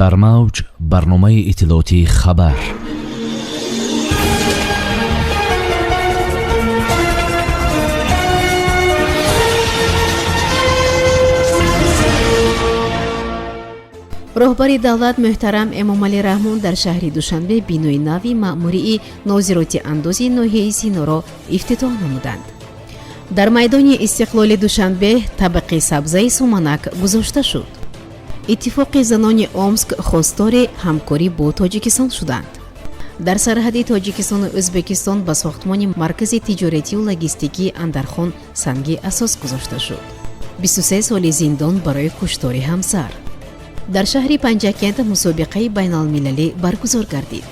Дар мавҷ барномаи иттилоотии «Хабар». Роҳбари давлат муҳтарам Эмомалӣ Раҳмон дар шаҳри Душанбе бинои нави маъмурии нозироти андози ноҳияи Синоро ифтитоҳ намуданд. Дар майдони Истиқлоли Душанбе табақи сабзаи суманак гузошта шуд. Иттифоқи занони Омск хостори ҳамкорӣ бо Тоҷикистон шуданд. Дар сарҳади Тоҷикистону Ӯзбекистон ба сохтмони маркази тиҷоратию логистикии Андархон санги асос гузошта шуд. 23 соли зиндон барои куштори ҳамсар. Дар шаҳри Панҷакент мусобиқаи байналмилалӣ баргузор гардид.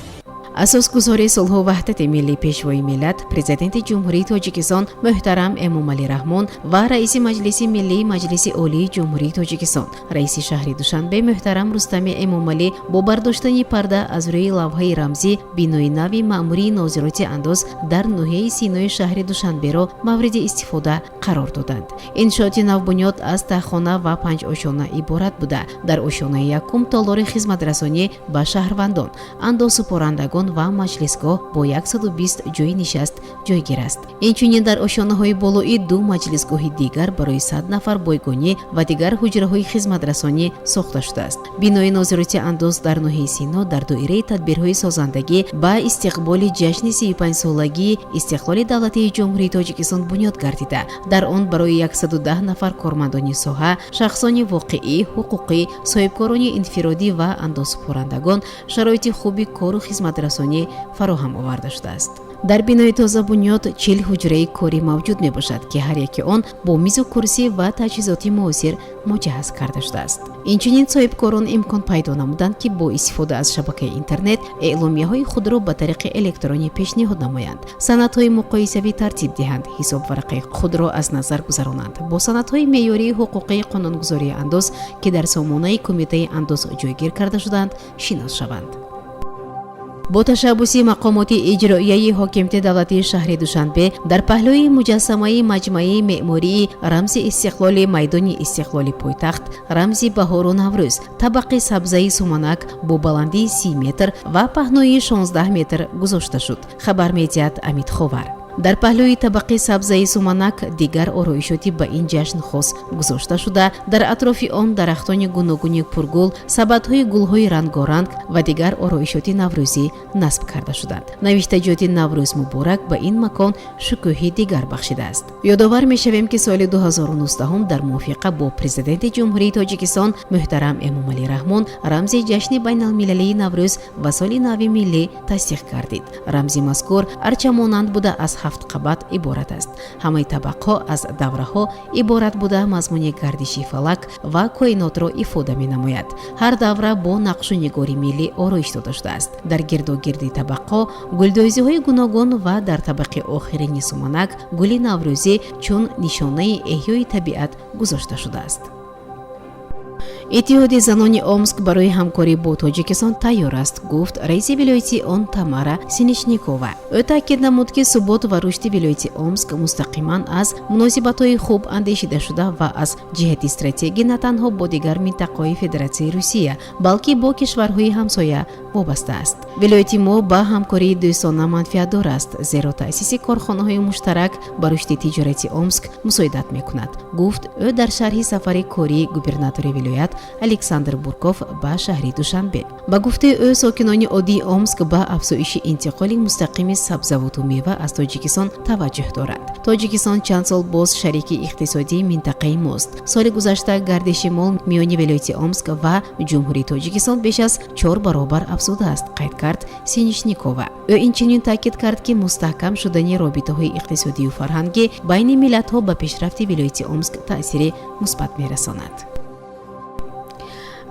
Асосгузори сулҳу ваҳдати миллӣ, Пешвои миллат, Президенти Ҷумҳурии Тоҷикистон муҳтарам Эмомалӣ Раҳмон ва Раиси Маҷлиси Миллии Маҷлиси Олии Ҷумҳурии Тоҷикистон, Раиси шаҳри Душанбе муҳтарам Рустами Эмомалӣ бо бардоштани парда аз рӯи лавҳаи рамзӣ бинои нави маъмурии нозироти андоз дар ноҳияи Синои шаҳри Душанберо мавриди истифода қарор доданд. Иншооти навбунёд аз таҳхона ва панҷ ошёна иборат буда, дар ошёнаи якум толори хизматрасонӣ ба шаҳрвандон, андозсупорандагон ва маҷлисгоҳ бо 120 ҷойи нишаст ҷойгир аст. Инчунин дар ошёнаҳои болоӣ ду маҷлисгоҳи дигар барои 100 нафар бойгонӣ ва дигар ҳуҷраҳои хизматрасонӣ сохта шудааст. Бинои нозироти андоз дар ноҳияи Сино дар доираи тадбирҳои созандагӣ ба истиқболи ҷашни 35-солагии истиқлоли давлатии Ҷумҳурии Тоҷикистон бунёд гардида, дар он барои 110 нафар кормандони соҳа, шахсони воқеӣ, ҳуқуқӣ, соҳибкорони инфиродӣ ва андозсупорандагон шароити хуби кору хизматрасонӣ фароҳам оварда шудааст. Дар бинои тозабунёд 40 ҳуҷраи корӣ мавҷуд мебошад, ки ҳар яке он бо мизу курсӣ ва таҷҳизоти муосир муҷаҳҳаз карда шудааст. Инчунин соҳибкорон имкон пайдо намуданд, ки бо истифода аз шабакаи интернет эъломияҳои худро ба тариқи электронӣ пешниҳод намоянд, санадҳои муқоисавӣ тартиб диҳанд, ҳисобварақаи худро аз назар гузаронанд, бо санадҳои меъёрии ҳуқуқии қонунгузории андоз, ки дар сомонаи Кумитаи андоз ҷойгир карда шудаанд, шинос шаванд. Бо ташаббуси мақомоти иҷроияи ҳокимияти давлатии шаҳри Душанбе дар паҳлӯи муҷассамаи маҷмӯаи меъмории рамзи истиқлоли майдони Истиқлоли пойтахт, рамзи баҳору Наврӯз, табақи сабзаи суманак бо баландии 30 метр ва паҳноии 16 метр гузошта шуд, хабар медиҳад Амид Ховар. Дар паҳлӯи табақи сабзаи суманак дигар ороишоти ба ин ҷашн хос гузошта шуда, дар атрофи он дарахтони гуногуни пургул, сабадҳои гулҳои рангоранг ва дигар ороишоти наврӯзӣ насб карда шуданд. Навиштаҷоти «Наврӯз муборак» ба ин макон шукӯҳи дигар бахшидааст. Ёдовар мешавем, ки соли 2019 дар мувофиқа бо Президенти Ҷумҳурии Тоҷикистон муҳтарам Эмомалӣ Раҳмон рамзи ҷашни байналмилалии Наврӯз ва соли нави миллӣ тасдиқ гардид. Рамзи мазкур арчамонанд буда, аз ҳафт қабат иборат аст. Ҳамаи табақҳо аз давраҳо иборат буда, мазмуни гардиши фалак ва коинотро ифода менамояд. Ҳар давра бо нақшу нигори миллӣ ороиш дода шудааст. Дар гирдогирди табақҳо гулдӯзиҳои гуногун ва дар табақи охирини суманак гули наврӯзӣ чун нишонаи эҳёи табиат гузошта шудааст. Иттиҳоди занони Омск барои ҳамкорӣ бо Тоҷикистон тайёр аст, гуфт раиси вилояти он Тамара Синишникова. Ӯ таъкид намуд, ки субот ва рушди вилояти Омск мустақиман аз муносибатҳои хуб андешидашуда ва аз ҷиҳати стратегӣ на танҳо бо дигар минтақаҳои Федератсияи Русия, балки бо кишварҳои ҳамсоя вобаста аст. Вилояти мо ба ҳамкории дӯстона манфиатдор аст, зеро таъсиси корхонаҳои муштарак ба рушди тиҷорати Омск мусоидат мекунад, гуфт ӯ дар шарҳи сафари кории губернатори вилоят Александр Бурков ба шаҳри Душанбе. Ба гуфтаи ӯ, сокинони оддии Омск ба афзоиши интиқоли мустақими сабзавоту мева аз Тоҷикистон таваҷҷӯҳ доранд. Тоҷикистон чанд сол боз шарики иқтисодии минтақаи мост. Соли гузашта гардиши мол миёни вилояти Омск ва Ҷумҳурии Тоҷикистон беш аз чор баробар афзудааст, қайд кард Синишникова. Ӯ инчунин таъкид кард, ки мустаҳкам шудани робитаҳои иқтисодию фарҳангӣ байни миллатҳо ба пешрафти вилояти Омск таъсири мусбат мерасонад.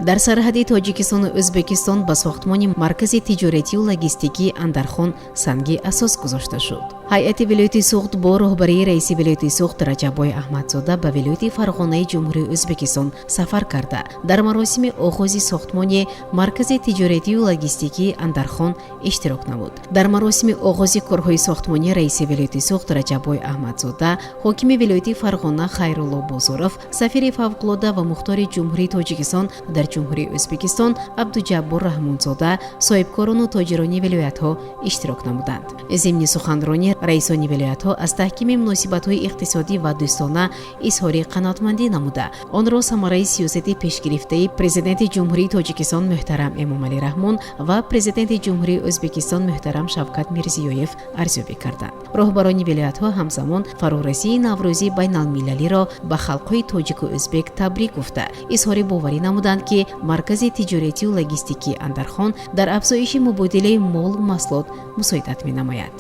Дар сарҳади Тоҷикистону Ӯзбекистон ба сохтмони маркази тиҷоратию логистикии Андархон санги асос гузошта шуд. Ҳайати вилояти Суғд бо роҳбарии раиси вилояти Суғд Раҷаббой Аҳмадзода ба вилояти Фарғонаи Ҷумҳурии Ӯзбекистон сафар карда, дар маросими оғози сохтмони маркази тиҷоратию логистикии Андархон иштирок намуд. Дар маросими оғози корҳои сохтмонӣ раиси вилояти Суғд Раҷаббой Аҳмадзода, ҳокими вилояти Фарғона Хайрулло Бозоров, сафири фавқулода ва мухтори Ҷумҳурии Тоҷикистон дар Ҷумҳурии Ӯзбекистон Абдуҷаббор Раҳмонзода, соҳибкорону тоҷирони вилоятҳо иштирок намуданд. Зимни суханронӣ раисони вилоятҳо аз таҳкими муносибатҳои иқтисодӣ ва дӯстона изҳори қаноатмандӣ намуда, онро самараи сиёсати пешгирифтаи Президенти Ҷумҳурии Тоҷикистон муҳтарам Эмомалӣ Раҳмон ва Президенти Ҷумҳурии Ӯзбекистон муҳтарам Шавкат Мирзиёев арзёбӣ карданд. Роҳбарони вилоятҳо ҳамзамон фарорасии Наврӯзи байналмилалиро ба халқҳои тоҷику ӯзбек табрик гуфта, изҳори боварӣ намуданд, ки маркази тиҷоратию логистикии Андархон дар афзоиши мубодилаи молу маҳсулот мусоидат менамояд.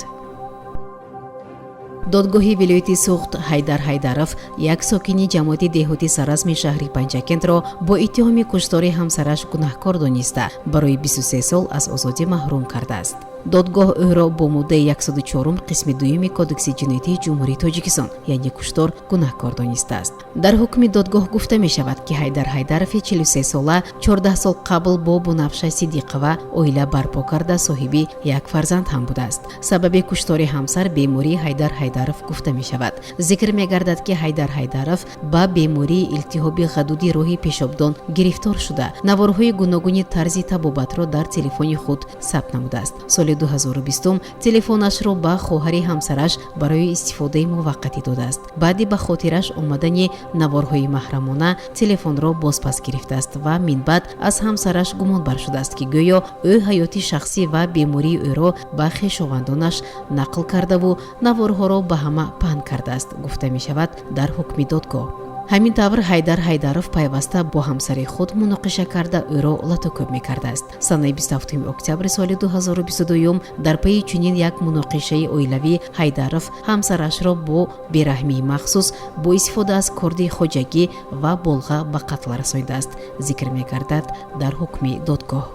Додгоҳи вилояти Суғд Ҳайдар Ҳайдаров, як сокини ҷамоати деҳоти Саразми шаҳри Панҷакентро бо иттиҳоми куштори ҳамсараш гунаҳкор дониста, барои 23 сол аз озодӣ маҳрум кардааст. Додгоҳ ӯро бо моддаи 104 қисми дуюми Кодекси ҷиноятии Ҷумҳурии Тоҷикистон, яъне куштор, гунаҳкор донистааст. Дар ҳукми додгоҳ гуфта мешавад, ки Ҳайдар Ҳайдарови 43сола 14 сол қабл бо Бунафша Сидиқова оила барпо карда, соҳиби як фарзанд ҳам будааст. Сабаби куштори ҳамсар бемории Ҳайдар Ҳайдаров гуфта мешавад. Зикр мегардад, ки Ҳайдар Ҳайдаров ба бемории илтиҳоби ғадуди роҳи пешобдон гирифтор шуда, наворҳои гуногуни тарзи табобатро дар телефони худ сабт намудааст. Соли 2020 телефонашро ба хоҳари ҳамсараш барои истифодаи муваққатӣ додааст. Баъди ба хотираш омадани наворҳои маҳрамона телефонро бозпас гирифтааст ва минбаъд аз ҳамсараш гумонбар шудааст, ки гӯё ӯ ҳаёти шахсӣ ва бемории ӯро ба хешовандонаш нақл кардаву наворҳоро ба ҳама паҳн кардааст, гуфта мешавад дар ҳукми додгоҳ. Ҳамин тавр, Ҳайдар Ҳайдаров пайваста бо ҳамсари худ муноқиша карда, ӯро латукӯб мекардааст. Санаи 27 октябри соли 2022 дар пайи чунин як муноқишаи оилавӣ Ҳайдаров ҳамсарашро бо бераҳмии махсус бо истифода аз корди хоҷагӣ ва болға ба қатл расонидааст, зикр мегардад дар ҳукми додгоҳ.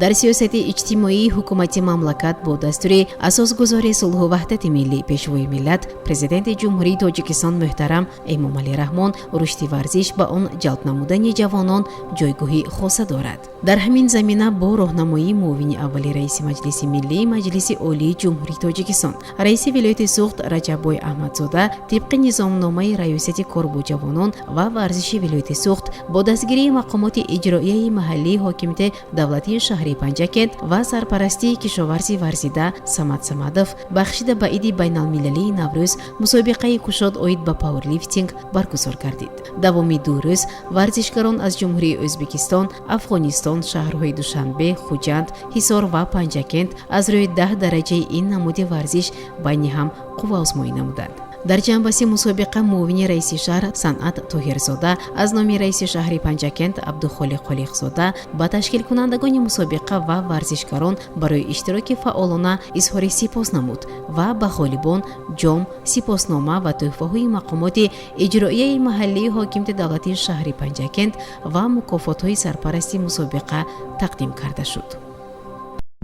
Дар сиёсати иҷтимоии ҳукумати мамлакат бо дастури Асосгузори сулҳу ваҳдати миллӣ, Пешвои миллат, Президенти Ҷумҳурии Тоҷикистон муҳтарам Эмомалӣ Раҳмон рушди варзиш, ба он ҷалб намудани ҷавонон ҷойгоҳи хоса дорад. Дар ҳамин замина бо роҳнамоии муовини аввали раиси Маҷлиси миллии Маҷлиси Олии Ҷумҳурии Тоҷикистон, раиси вилояти Суғд Раҷаббой Аҳмадзода, тибқи низомномаи Раёсати кор бо ҷавонон ва варзиши вилояти Суғд, бо дастгирии мақомоти иҷроияи маҳаллии ҳокимияти давлатии шаҳри Панҷакент ва сарпарастии кишоварзи варзида Самад Самадов, бахшида ба иди байналмилалии Наврӯз мусобиқаи кушод оид ба пауэрлифтинг баргузор гардид. Давоми 2 рӯз варзишгарон аз Ҷумҳурии Ӯзбекистон, Афғонистон, шаҳрҳои Душанбе, Хуҷанд, Ҳисор ва Панҷакент аз рӯи 10 дараҷаи ин намуди варзиш байни ҳам қувваозмоӣ намуданд. Дар ҷанбаси мусобиқа муовини раиси шаҳр Санъат Тоҳирзода аз номи раиси шаҳри Панҷакент Абдухолиқ Холиқзода ба ташкилкунандагони мусобиқа ва варзишгарон барои иштироки фаъолона изҳори сипос намуд ва ба ғолибон ҷом, сипоснома ва тӯҳфаҳои мақомоти иҷроияи маҳаллии ҳокимияти давлатии шаҳри Панҷакент ва мукофотҳои сарпарасти мусобиқа тақдим карда шуд.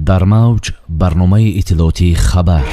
Дар мавҷ барномаи иттилоотии «Хабар».